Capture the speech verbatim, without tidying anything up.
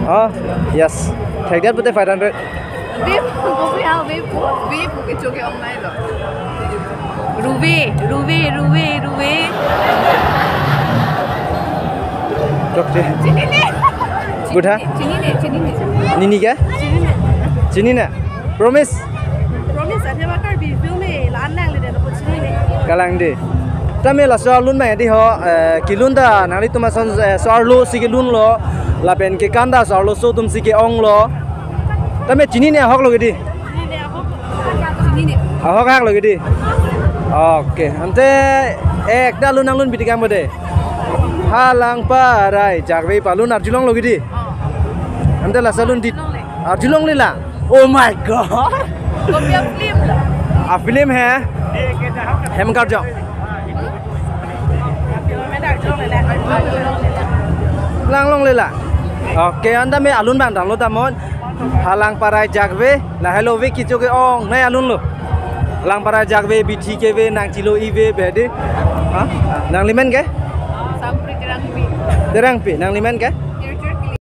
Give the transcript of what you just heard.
Oh, yes. Thekdet pute five hundred. Ve pu, ve pu, ve pu, ve pu kecho ke-ong nai lo. Ruve, ruve, ruve, ruve. Chokche. Chinine. Good, ha? Chinine, chinine. Nini ke? Chinine. Chinine. Promise? Promise, athema Karbi film e, la-an nangle de, lo chinine. Kalang de. Tame laso alun abang di ho, eh, kelun ta nanglitum ason, eh, so-arlo si kelunlo, lapen kekan ta so-arloso atum si ke-onglo. Tame chinine ahok lo ke di? Chinine ahok. Chinine. Ahok ahok lo ke di? Okay. Ante, eh, ekta alun nanglun piti kang bo de. Halang parai jakve pu alun arjulong lo ke di? Oh. Ante laso alun di arjulong le. Arjulong le la. Oh my God. Kopi a-film lo? A-film he. Hem karjong. Langlong le la. Okay, anta me alun abang download ta mon. Halang parai jakve, lahelo ve kecho ke-ong nai alun lo. Halang parai jakve, bithi keve, nang chilo ive, bedi. Ha? Nanglimen ke? Sampri Terangpi. Terangpi, nanglimen ke?